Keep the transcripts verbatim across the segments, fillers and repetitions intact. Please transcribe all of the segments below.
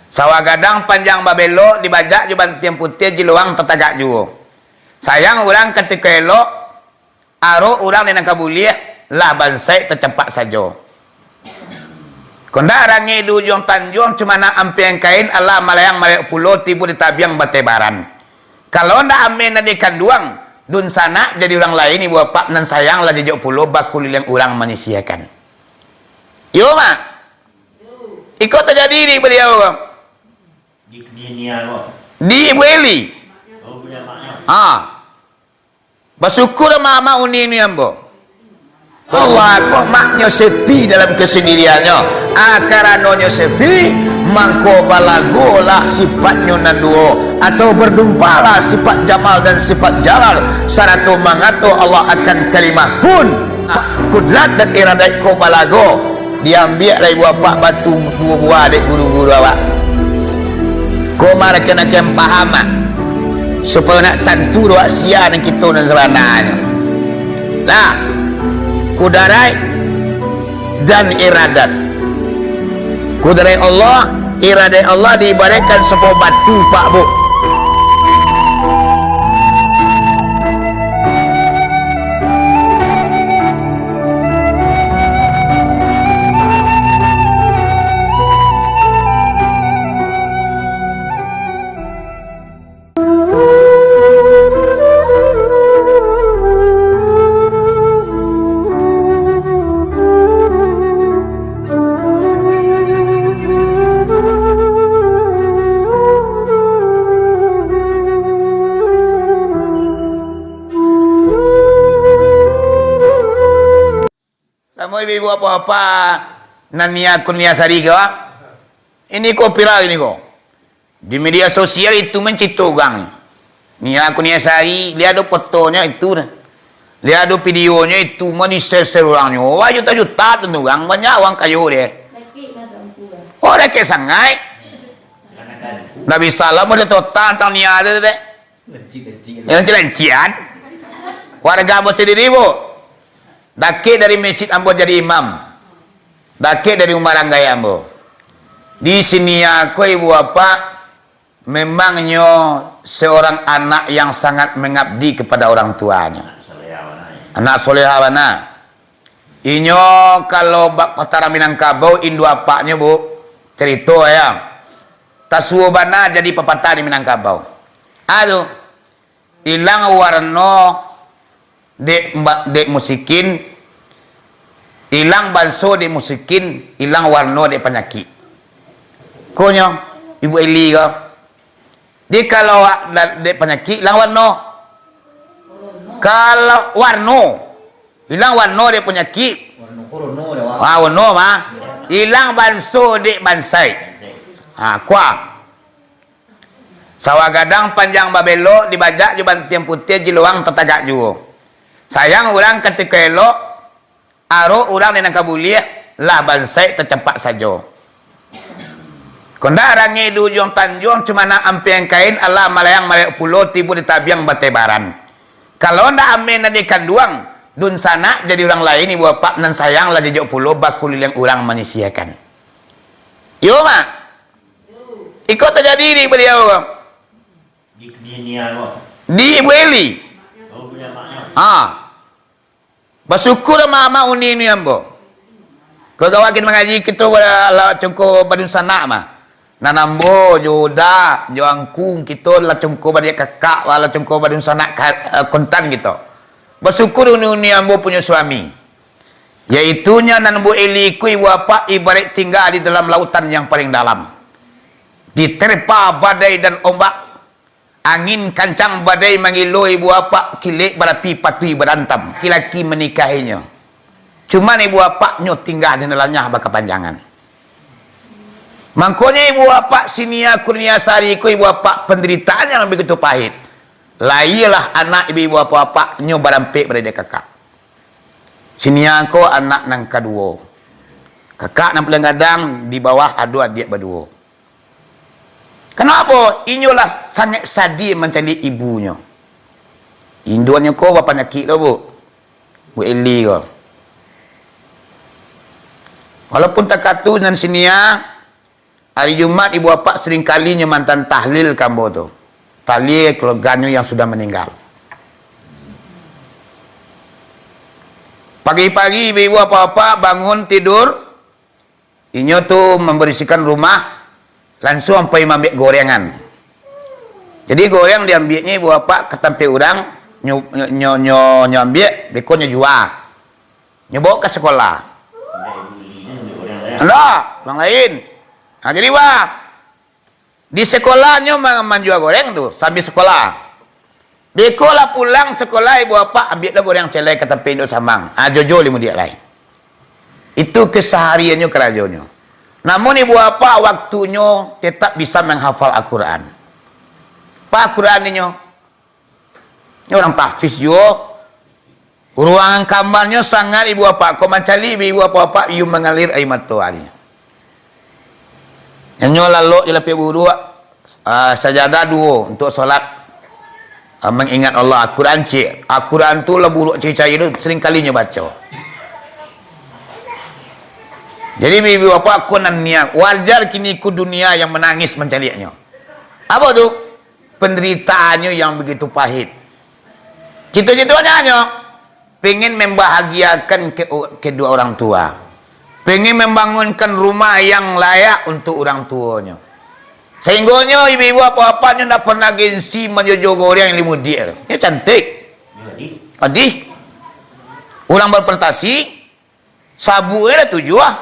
Sawah gadang panjang babelok, dibajak jo bantiang putiah, jiloang tatagak juo. Sayang urang katiko elok, arok urang nan ka buliah, lah bansaik tacampak sajo. Kondak rangik di ujuang tanjuang, cumanak ampiang kain, alah malayang malayok pulo, tibo di tabiang batebaran. Kalau ndak ameh nan dikanduang, dunsanak jadi urang lain, ibu apak nan sayang lah jejok pulo, bakuliliang urang manyisiakan. Iyo, Mak. Iko tajadi di baliau ko. Di, di Nia ko. Di Ibu Eli. Oh, punya maknyo. Ha. Basyukur amak-amak uni-uni ambo. Allah ko maknyo sepi dalam kesendiriannyo. Ah, karanonyo sepi, mangko balagolah sifatnyo nan duo, atau berdumpalah sifat Jamal dan sifat Jalal, sarato mangato Allah akan kalimah kun. Kudrat dan iradat ko balago. Diambiak lai buah apak batu duo buah dek guru-guru awak. Ko marakan-akan paham, ah, supayo nak tantu doh sia nan kito nan sabananyo. Nah, kudaraik dan iradat. Kudaraik Allah, iradat Allah diibaratkan sabuah batu, Pak, Bu. Samo ibu-ibu apak-apak, nan Nia Kurnia Sari ko, ah. Ini ko viral ini ko. Di media sosial itu mancito urang. Nia Kurnia Sari, lihat do fotonyo itu. Lihat do videonyo itu, mau di-share-share urangnyo. Wah, juta-juta tu urang, banyak urang kayo deh. Oh, dakek sangaik. Ndak bisa lah, mau ditota tantang Nia tu deh. Yang cilan-cilan. Warga ambo sendiri, Bu. Dakek dari masjid ambo jadi imam. Dakek dari umah ranggai ambo. Di sini aku, ibu bapak, memangnyo seorang anak yang sangat mengabdi kepada orang tuanya. Anak soleha bana. Inyo kalau bak pataran Minangkabau, indu apaknyo, Bu, cerito ya. Tasuo bana jadi papatah di Minangkabau. Ado, ilang warno dek mba-, dek musikin, ilang banso dek musikin, ilang warno dek panyakik. Konyo, Ibu Eli ko. Di kalau awak da-, dek panyakik, ilang warno. Kalau warno, ilang warno dek panyakik. Warno corona dek awak. Ah, warno mah. Ilang banso dek bansaik. Ha, kuah. Sawah gadang panjang babelok, dibajak jo bantiang putiah, jiloang tatagak juo. Sayang urang katiko elok, arok urang nan ka buliah, lah bansaik tacampak sajo. Kondak rangik di ujuang tanjuang, cumanak ampiang kain, alah malayang malayok pulo, tibo di tabiang batebaran. Kalau ndak ameh nan dikanduang, dunsanak jadi urang lain, ibu apak nan sayang lah jejok pulo, bakuliliang urang manyisiakan. Iyo, Mak. Iko tajadi di baliau ko. Di, di Nia ko. Di Ibu Eli. Oh, punya maknyo. Ha. Basyukur amak-amak uni-uni ambo. Ko gawa kito mangaji kito lah congko badunsanak mah. Nan ambo, jo uda, jo angku kito lah congko badiak kakak, lah congko badunsanak ka-, eh, kontan kito. Basyukur uni-uni ambo punyo suami. Yaitunyo nan Bu Eli ko, ibu apak, ibarat tingga di dalam lautan yang paling dalam. Diterpa badai dan ombak. Angin kancang badai mangilo, ibu apak, kilek barapi patuih barantam, laki-laki manikahinyo. Cuman ibu apak nyo tingga di dalamnyo bakapanjangan. Mangkonyo ibu apak si Nia Kurnia Sari ko, ibu apak, pandaritaannyo nan bagitu pahit. Lahialah anak ibu, ibu apak-apak nyo barampek baradik kakak. Si Nia ko anak nan kaduo. Kakak nan paling gadang, di bawah ado adiak baduo. Kenapa? Inyolah sangat sadiah mancaliak ibunyo. Induannyo ko bapanyakik lo, Bu. Bu Eli ko. Walaupun takatu nan si Nia, Ari Jumat ibu bapak sering kalinyo mantan tahlil ka ambo tu. Tahlil keluarganyo yang sudah meninggal. Pagi-pagi ibu-ibu bapak-bapak bangun tidur, inyo tu membersihkan rumah, lansuang pai maambiak gorengan. Jadi goreng diambiaknyo ibu bapak ka tampek urang, nyo, nyo, nyo, nyo, nyo ambiak, beko nyo jua. Nyo bawa ka sekolah. Ndak, urang lain. Ha, jadi wah, di sekolahnyo ma-, manjua goreng tu, sambil sekolah. Beko lah pulang sekolah, ibu bapak ambiak lah goreng celai ka tampek induak samang. Ha, jojo li mudiak lai. Itu kesehariannyo, karajonyo. Namun ibu bapak waktunyo tetap bisa menghafal Al-Quran. Apa Al-Quran inyo? Nyo urang tahfiz juo. Ruangan kamarnyo sangaik ibu bapak ko mancaliak, ibu bapak-bapak iyo mangalir aia mato arinyo. Nyo lalok di lapiak buruak, ah, sajadah duo untuak solat, ah, mangingat Allah. Al-Quran ciek. Al-Quran tu lah buruak cayia-cayia tu sering kali nyo baco. Jadi, ibu bapak ko nan niat, wajar kini ko dunia yang manangih mancaliaknyo. Apo tu? Pandaritaannyo yang bagitu pahit. Cito-citonyo hanyo pengen mambahagiakan ke-, kedua orang tua. Pengen mambangunkan rumah yang layak untuak urang tuonyo. Sahinggonyo ibu-ibu bapak-bapaknyo ndak pernah gengsi manjojo goreng di mudiak tu. Nyo cantik. Padih. Urang berprestasi, sabuiknyo lah tujuah.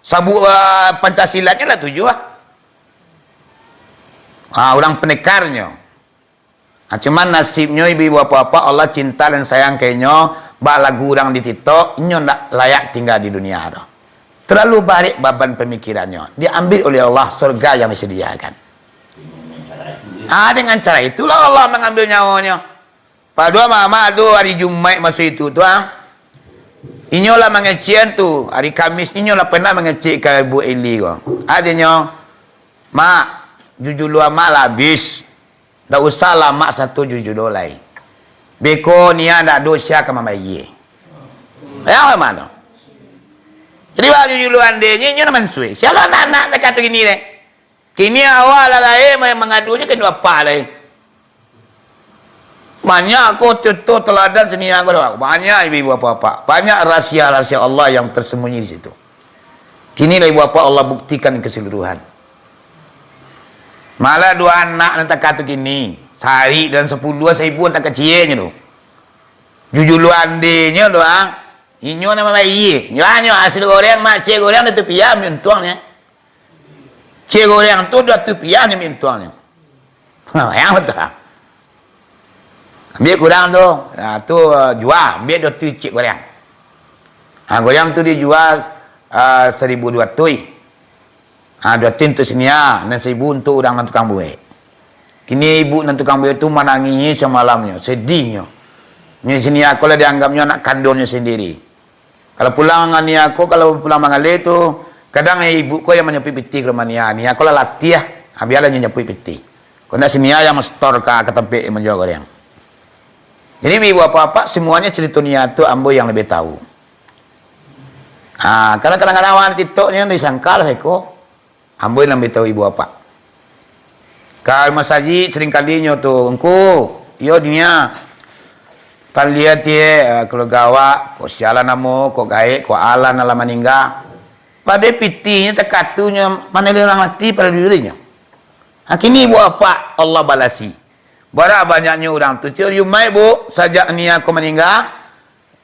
Sabuik, ah, Pancasilanyo lah tujuah. Ah, urang pandekarnyo. Ah, cuman nasibnyo ibu-ibu bapak-bapak, Allah cinta dan sayang ka inyo, bak lagu urang di TikTok, inyo ndak layak tingga di dunia tu. Terlalu barek baban pamikirannyo, diambil oleh Allah surga yang disediakan. Ah, dengan cara itulah Allah mangambil nyawonyo. Padohal mamak tu ari Jumaik maso itu tu, ah. Inyo lah mangecek tu, ari Kamis inyo lah pernah mangecek ka Ibu Eli ko. Artinyo, "Mak, jujuluan Mak lah abih. Ndak usah lah Mak sato jujuluan lai. Beko nian ndak ado sia ka mambayia." Yo, Mak tu. Jadi, baa jujuluan dek inyo, inyo nan mansuik. Sia lah anak-anak takah tu kini deh. Kini awak lah lahia ma-, mangadunyo ka indak apak lai. Banyak ko contoh teladan si Nia ko, banyak ibu-ibu bapak-bapak, banyak rahasia-rahasia Allah yang tersembunyi di situ. Kini lah ibu bapak Allah buktikan keseluruhan. Malah duo anak nan takah tu kini, sahari dalam sapuluah, saribu nan takah cieknyo tu. Jujuluan dek inyo tu, ah. Inyo nan mambayia. Nyo, nyo hasil goreng, mak ciek goreng, duo tupiah ambiak untuangnyo. Ciek goreng tu duo tupiah nyo mintuangnyo. Ha, bayang batua. Ambiak kurang tu, ha, tu, eh, jua, ambiak duo tu ciek goreng. Ha, goreng tu dijua, eh, saribu duo ratuih. Ha, duo ratuih untuak si Nia, nan saribu untuak urang nan tukang buek. Kini ibu nan tukang buek tu manangih samalamnyo, sadihnyo. Nyo si Nia ko lah dianggapnyo anak kanduangnyo sandiri. Kalau pulang Nia ko, kalau pulang manggaleh tu, kadang ibu ko yang manjapuik pitih ka rumah Nia. Nia ko lah latiah, ha, bialah inyo japuik pitih. Kok ndak si Nia yang ma-store ka, ka tampek manjua goreng. Jadi, ibu bapak-bapak, semuanya cerita Nia tu ambo yang lebih tahu. Ha, kalau kadang-kadang urang TikTok ni disangka lah seko. Ambo nan bitahu ibu bapak. Ka masajik sering kalinyo tu, "Ngku, iyo Nia, kan liek, eh, keluarga awak, kok sia lah namo, kok gaek, kok alah nan lah maningga. Pado pitihnyo, takatunyo, mano lai urang mati pado dirinyo." Ha, kini ibu bapak, Allah balasi. Bara banyaknyo urang tu, tiok Jumaik, Bu, sajak Nia ko maningga,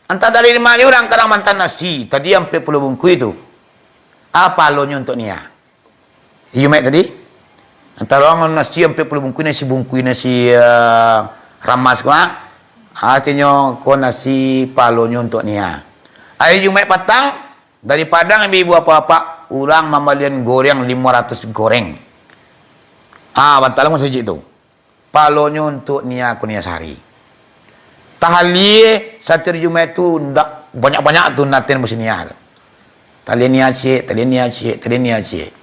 antah tarimo jo urang kadang mantan nasi, tadi ampek puluah bungkuih tu. Apo pahalonyo untuak Nia? Iyo, Mak, tadi. Antaro nasi ampek puluah bungkuih, nasi bungkuih, nasi, eh, ramas ko, ah. Artinyo, ko nasi pahalonyo untuak Nia. Ari Jumaik patang, dari Padang, ibu-ibu, bapak-bapak, urang mambalian goreng limo ratus goreng. Ah, bantalan masajik tu. Pahalonyo untuak Nia ko Nia sahari. Tahlil satiok Jumaik tu ndak banyak-banyak tu naten musim Nia tu. Tahlil Nia ciek, tahlil Nia ciek, tahlil Nia ciek.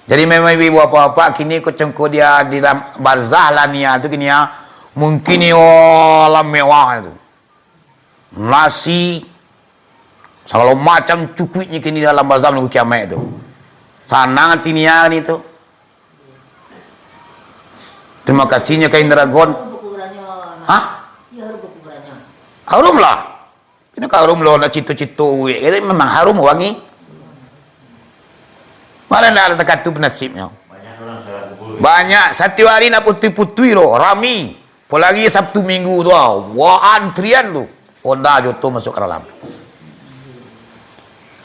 Jadi memang ibu-ibu bapak-bapak kini ko congko dia di dalam barzah lah Nia tu kini ah. Mungkin ni, oh, lah mewah tu. Nasi, sagalo macam cukuiknyo kini dalam barzah nunggu kiamaik tu. Tanang ati nia ni tu. Terima kasih nyo ka Indragon. Hah? Harum lah. Kini ka harum lo, nak cito-cito uwek. Jadi memang harum wangi. Malah ndak ado takatu nasibnyo. Banyak, satu hari nak putui-putui lo, rami. Apolagi Sabtu Minggu tu, ah, wah, antrian tu. Honda jo tu masuk ka dalam.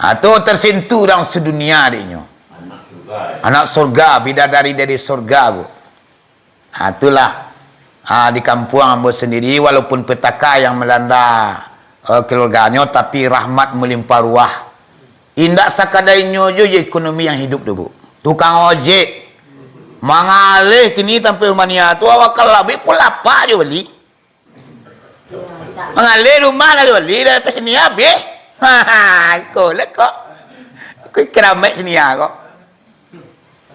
Ah, tu tersentuh urang sedunia adiknyo. Anak surga, bidadari dari surga tu. Ah, itulah. Ah, di kampuang ambo sendiri, walaupun petaka yang melanda, eh, keluarganyo, tapi rahmat melimpah ruah. Indak sakadar inyo jo, jo ekonomi yang hidup tu, Bu. Tukang ojek, mangaleh kini sampai rumah nia tu, awak kan labiah pukul lapan jo bali. Mangaleh rumah lah jo bali, dah sampai sini habis. Ha, iko lah kok. Iko keramat sini ya kok.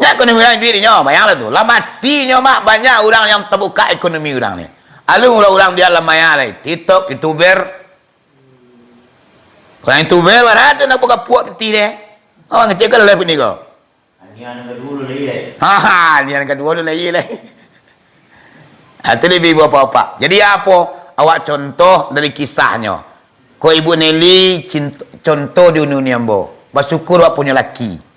Nyak ekonomi urang duit inyo, bayanglah tu. Lah mati nyo mak, banyak urang yang tabuka ekonomi urang ni. Alun urang-urang dia lah maya lai, TikTok, YouTuber. Urang YouTuber, bara tu nak buka puak piti deh. Awak ngecek ka live ni ko. Anian kaduo tu lai, lai. Ha, ha, anian kaduo tu lai, lai. Ha, tu labiah bapak-bapak. Jadi apo? Awak contoh dari kisahnyo. Ko Ibu Nelly, cint-, contoh di uni-uni ambo. Basyukur awak punyo laki.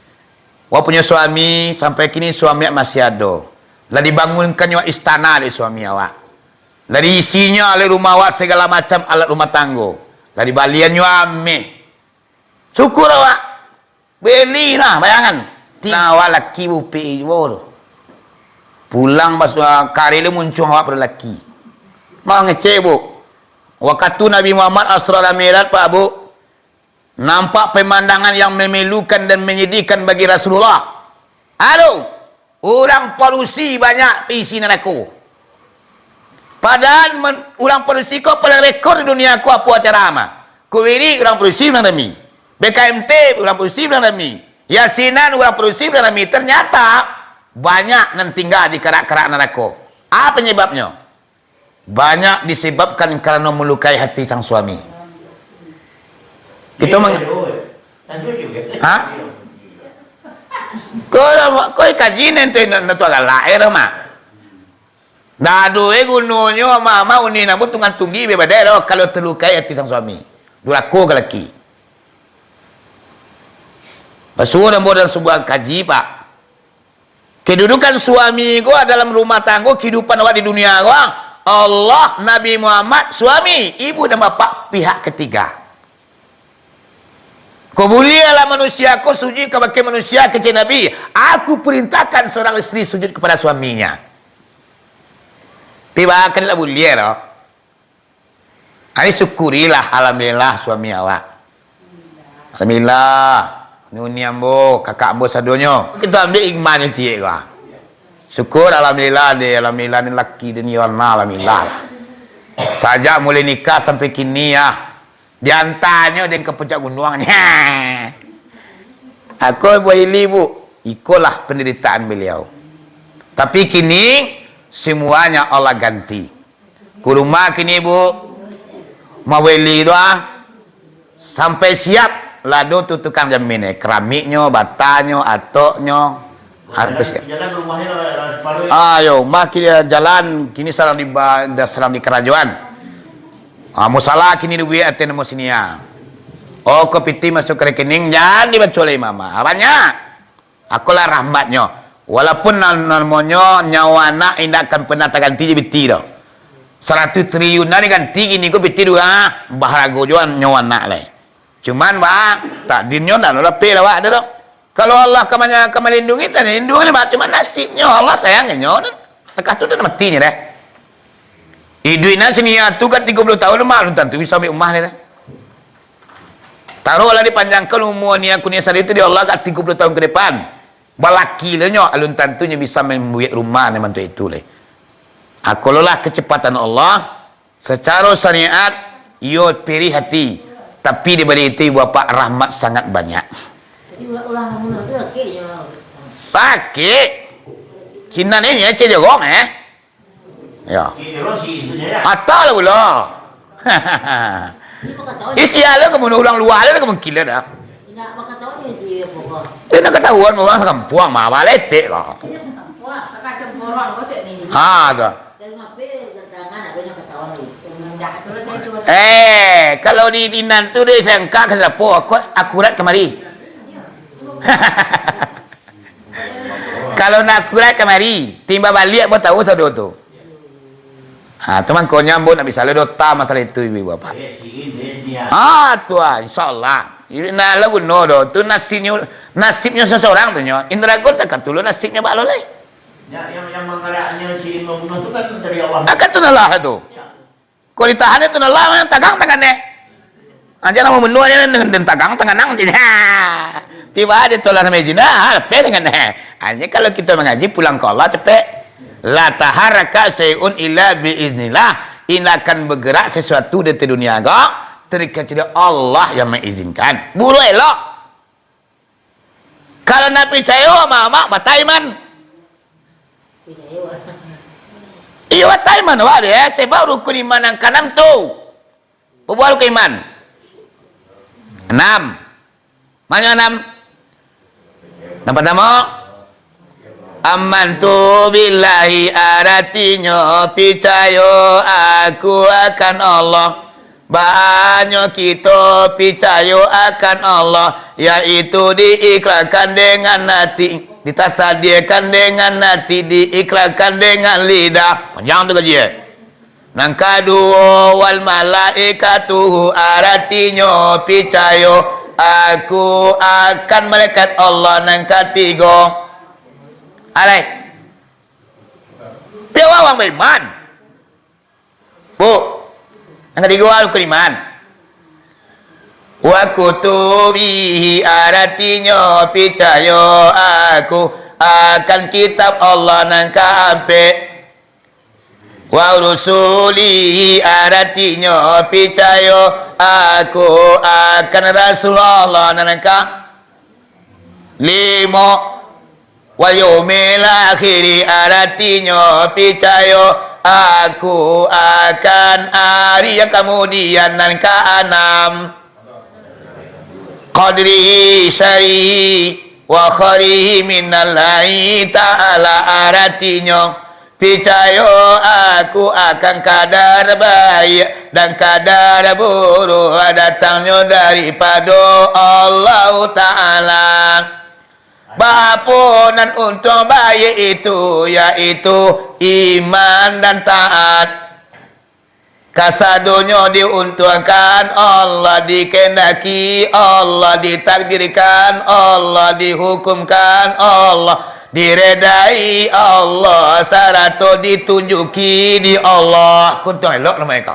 Awak punyo suami, sampai kini suami awak masih ado. Lah dibangunkannyo istana dek suami awak. Lah diisinyo alek rumah awak sagalo macam alat rumah tanggo. Lah dibaliannyo ameh. Syukur awak. Beli lah, bayangan. Ti-, awak laki bupik juo tu. Pulang pas, ah, kareh le muncuang awak pado laki. Mau ngecek, Bu. Wakatu Nabi Muhammad Asra Mi'raj, Pak, Bu. Nampak pemandangan yang memilukan dan menyedihkan bagi Rasulullah. Aduh, urang padusi banyak isi narako. Padahal men-, urang padusi ko paling rekor di dunia ko apo acara mah. Kuiri urang padusi urang rami. B K M T urang padusi urang rami. Yasinan urang padusi urang rami. Ternyata, banyak nan tingga di karak-karak narako. Apa penyebabnyo? Banyak disebabkan karano melukai hati sang suami. Kito meng-, ha? Ko, ko kaji nanti, nanti agak lain mah. Ndak ado, eh, gunonyo, ama-ama, uni namo tungan tunggi be badai doh, kalau terlukai hati sang suami. Durako ka laki. Basuo ambo dalam sebuah kaji, Pak. Kedudukan suami ko dalam rumah tanggo, kehidupan awak di dunia ko, Allah, Nabi Muhammad, suami, ibu dan bapak, pihak ketiga. Ko buliahlah manusia ko sujud kabake manusia, kecek Nabi, "Aku perintahkan seorang isteri sujud kepada suaminya." Tapi baa kan ndak buliah doh. Ari syukurilah, alhamdulillah, suami awak. Alhamdulillah, uni-uni ambo, kakak ambo sadonyo. Kito ambiak hikmahnyo ciek ko. Syukur, alhamdulillah, deh, alhamdulillah, ni laki deh, ni warna, alhamdulillah. Sajak mulai nikah sampai kini, ya, diantanyo deh ka puncak gunuang. Aku buah ili, Bu. Ikolah penderitaan beliau. Tapi kini, semuanya Allah ganti. Kuruma kini, Bu, maweli tu, ah, sampai siap lado tu tukang jamin, eh, keramiknyo, batanyo, atoknyo, ah, sampai siap. Jalan rumahnya lah, lah separuh, ya? Ah, yo, mah kini jalan, kini sadang di ba-, dah sadang di karajoan. Ah, musala kini duit ateh namo sini, ah. Oh, ko piti masuk ka rekening, jan dibaco lai mama. Ah, banyak. Akolah rahmatnyo. Walaupun nan-, namonyo nyawa anak indak akan pernah taganti jo piti doh. Saratuih triliun nan diganti kini ko piti tu, ah, baharago juo nyawa anak lai. Cuman, ba, takdirnyo ndak lo lapeh lah, ba, tu doh. Kalau Allah ka manya-, ka malindungi, tak lindungi, ba, cuman nasibnyo Allah sayang ka nyo, takah tu dah matinyo dah. Iduik nan sania tu ka tigo puluah tahun, ba, alun tantu bisa ambiak umah ni dah. Taruhlah dipanjangkan umua nian kunian sadari tu dek Allah agak tigo puluah tahun ka depan. Balaki lo nyo, alun tantu nyo bisa mambuek rumah nan bantuak itu lai. Akolah kecepatan Allah, sacaro syariat, iyo pirih hati. Tapi dibalik itu, ibu bapak, rahmat sangat banyak. Pakik. Cina ni, ya, Cik Jogong, eh? Ya. Atau lah pulo. Isi alo kamu urang lua alo kamu kilo dah. Itu nak katahuan urang sakampuang mah, baletek ko. Ha, tu. Eh, kalau di Tinan tu, dek sangka ka sapo, aku akurat kamari. Kalau nak akurat kamari, timbal baliak baru tahu sado tu. Ha, tu mangkonyo ambo nak bisa lah dota masalah itu, ibu bapak. Ha, tu ah, insyaallah. Nah, lah guno doh. Tu nasibnyo, nasibnyo seseorang tu nyo. Indra Gun tak katulun nasibnyo bak lo lai. Ya, yang, yang manggaraknyo si Imam Bunuh tu kan dari Allah. Akan tu nalah tu. Ya. Kok ditahan itu nalah, tagang tangan deh. Aja nama menua aja, den tagang tangan nang, cina. Tiba dia tolak nama izin, ah, lepas tangan deh. Hanya kalau kita mengaji, pulang ke Allah cepat. La taharraka syai'un illa bi iznillah. Indak akan bergerak sesuatu di dunia ko, terkecuali Allah yang mengizinkan. Buruak elok. Kalau nak picayo, amak-amak, batai iman. Iyo, batai iman, wak, deh, sebab rukun iman nan kanam tu. Babuah rukun iman? Anam. Mano anam? Nan partamo, amantu billahi, aratinyo picayo aku akan Allah. Baanyo kito picayo akan Allah, yaitu diikrarkan dengan hati, ditasadiakan dengan hati, diikrarkan dengan lidah. Panjang tu kaji, eh. Nan kaduo, wal malaikatuhu, aratinyo picayo aku akan malaikat Allah. Nan katigo, alai. Pian awak baiman. Bu, nan katigo, rukun iman. Wa kutubihi, aratinyo picayo aku akan kitab Allah. Nan kaampek, wa rusulihi, aratinyo picayo aku akan Rasul Allah. Nan ka limo, wal yaumil akhiri, aratinyo picayo aku akan ari yang kamudian. Nan kaanam, qadrihi syarihi wa khairihi minallahi ta'ala, aratinyo picayo aku akan kadar baiak dan kadar buruak datangnyo daripado Allahu Ta'ala. Baapo nan untuang baiak itu, yaitu iman dan taat. Kasadonyo diuntuangkan Allah, dikendaki Allah, ditakdirkan Allah, dihukumkan Allah, diredai Allah, sarato ditunjuki di Allah. Kuntuang elok namo iko.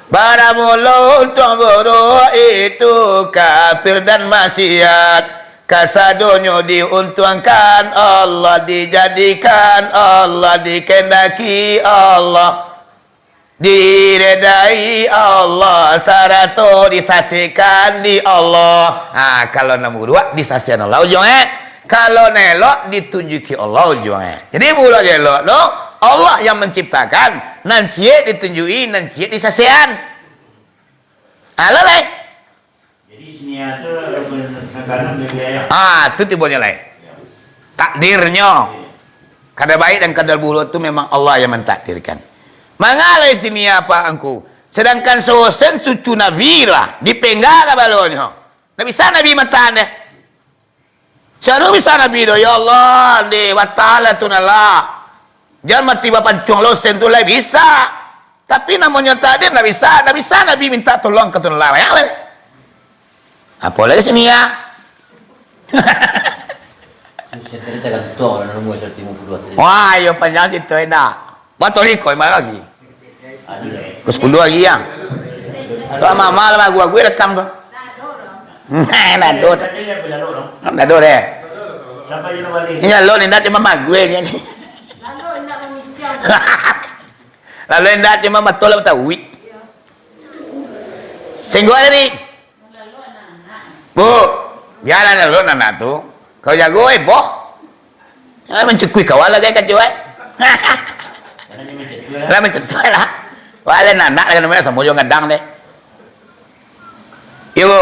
Baramulo untuang buruak itu, kafir dan maksiat. Kasadonyo diuntuangkan Allah, dijadikan Allah, dikendaki Allah, diredai Allah, sarato disasikan di Allah. Ha, kalau nan buruak, disasikan Allah ujuang, eh. Kalau nan elok, ditunjuki Allah ujuang, eh. Jadi, buruak jo elok tu, Allah yang menciptakan, nan ciek ditunjuki, nan ciek disasikan. Alah lai. Jadi, sinia tu, eh, negara bagi ayah. Ah, tu tibonyo lai. Ya. Takdirnyo. Iya. Kadar baik dan kadar buruk tu memang Allah yang mentakdirkan. Mangalai sinia, Pak Angku. Sedangkan Husein cucu Nabi lah, dipenggal kapalonyo. Ndak bisa Nabi matahan deh. Caro bisa Nabi do, "Ya Allah, deh, batalah tu nah lah. Jan mati bapancuang lo Husein tu lai," bisa. Tapi namonyo takdir, ndak bisa. Ndak bisa Nabi minta tolong ka tu nah lah. Banyak lai. Apo lai sinia? Husein tadi tagantuang dalam umur seratus lima puluh dua tadi. Wah, iyo panjang carito, indak. Batoriko, limo lagi. Pukul sepuluh lagi, ya. Tu mama lah, lagu-lagu rekam tu. Nah, nado. Nado deh. Ini lo ni ndak cuma mague ni. Lalu ndak cuma betul lah batawi. Singgo tadi. Bu, bialah dulu anak tu. Kau jago, eh, boh. Ah, mancukui kawan lah, guys, kacau, eh. Lah, macam tu lah. Wah, lah, anak, lah, namanya sama juga ngadang deh. Iyo, Bu.